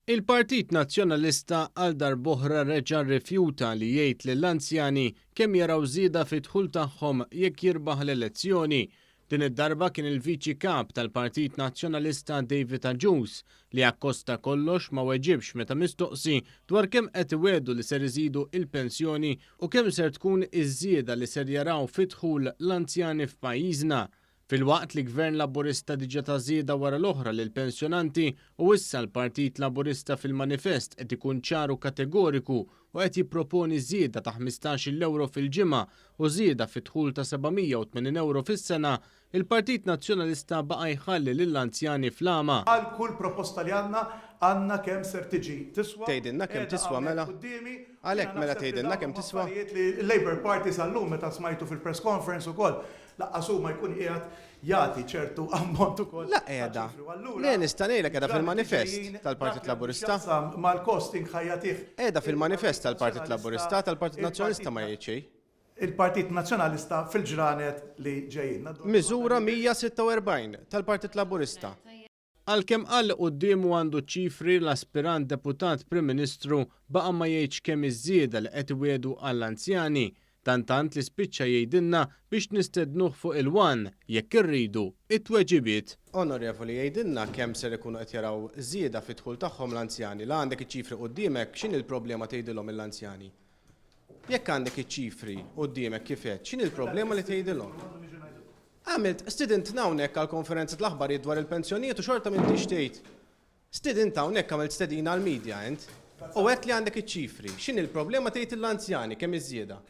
Il-Partit Nazzjonalista għal darb'oħra reġa' rrifjuta li jgħid lill-anzjani kemm jaraw żieda fid-dħul tagħhom jekk jirbaħ l-elezzjoni. Din id-darba kien il-Viċi Kap tal-Partit Nazzjonalista David Agius li akkost ta' kollox ma weġibx meta mistoqsi dwar kemm qed iwiegħdu li ser iżidu il-pensjoni u kemm ser tkun iż-żieda li ser jaraw fid-dħul l-anzjani f'pajjiżna. Filwaqt li Gvern Laburista diġa ta żieda wara l-oħra lill-pensjonanti u issa l-Partit Laburista fil-manifest qed ikun ċar u kategoriku u qed jipproponi żieda ta' 15-il ewro fil-ġimgħa u żieda fid-dħul ta' 780 ewro fis-sena, il-Partit Nazzjonalista baqa' jħalli lill-anzjani fl-għama. Għal kull proposta li għandna, għandna kemm ser tiġi tiswa. Tgħidilna kemm Qiegħda tiswa hawnhekk mela? quddiemi u jiena Għalhekk mela naħseb li tgħidilna dawn kemm huma tiswa? affarijiet li l-Labour Party sal-lum meta smajtu fil-press conference ukoll Lanqas hu ma jkun qiegħed jagħti ċertu ammont ukoll La ta' qiegħda. ċifri. U allura Le nista' ngħidlek qiegħda fil-ġranet li fil-manifest ġejjin tal-Partit dak li għandu Laburista. x'jaqsam mal-costing ħa jagħtih Qiegħda fil-manifest il-Partit tal-Partit Laburista, Nazzjonalista, tal-Partit Nazzjonalista il-Partit ma jgħid xejn. il-Partit Nazzjonalista fil-ġranet li ġejjin. Ngħaddu għad-domanda Miżura li jmiss. 146 tal-Partit Laburista. Għalkemm qal li quddiemu għandu ċ-ċifri, l-aspirant Deputat Prim Ministru baqa' ma jgħidx kemm iż-żieda li qed iwiegħdu għall-anzjani. Dan tant li spiċċa jgħidilna biex nistednuh fuq il-One, jekk irridu, it-tweġibiet. Onorevoli, għidilna kemm ser ikunu qed jaraw żieda fid-dħul tagħhom l-anzjani. La għandek iċ-ċifri quddiemek, x'inhi l-problema tgħidilhom lill-anzjani? Jekk għandek iċ-ċifri quddiemek kif għedt, x'inhi l-problema li tgħidilhom? Għamilt, stidintna hawnhekk għal konferenza tal-aħbarijiet dwar il-pensjonijiet u xorta m'intix tgħid. Stidint hawnhekk għamilt stedina għall-media int. U għedt li għandek iċ-ċifri. X'inhi l-problema tgħid lill-anzjani kemm iż-żieda?